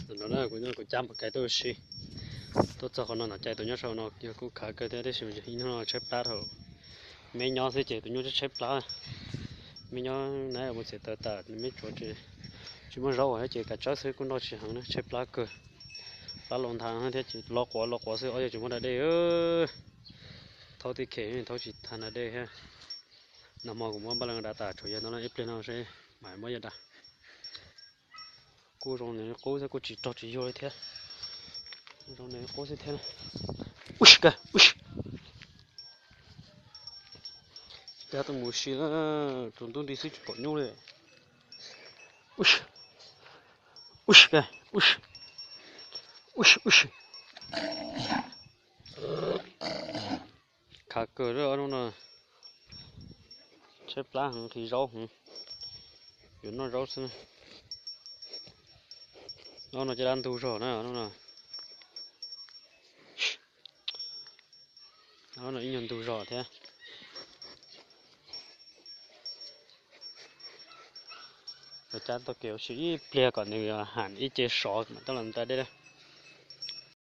No kuv, kuv cab mus kais tuaj ua si, tuaj txog qhov no, no cais tus nyob saum no yog kuj khav kawg thiab, tab sis mas ib hnub no tshaib plab dhau. Me nyob xwb ces tus nyuj tshaib plab. Me nyob na mus txiav taws tas, nws me tsuav tsis muaj zaub thiab ces kav tsawb xwb kuj noj tsis heev na, tshaib plab kawg. Plab los nthav thiab ces los quav los quav xwb, ob yog tsis muaj da dej. Thaub tib khe thaub tsis tag da dej thiab. Nag hmo kuv muab npaj leeg da tas, tsuas yog no ib pliag no seb mam muab yaj da. Kuj zoo nws qub xwb, kuj tsis rog tsis yuag li thiab. Zoo nws qub xwb thiab. Ub, kawg, ub, kawg, tuaj mus si na, tsaus ntuj nti xwb tsis pom nyuj li. Ub, ub, kawg, ub, ub, ub. Khav kawg li ob hnub no, tshaib plab heev, nqhis zaub heev, yuav noj zaub xwb. Ob no caj dab ntug zog na, ob no ib nyuag ntug zog thiab. Cab taug kev ua si ib pliag kom nws ham ib ce sov mam coj los da dej.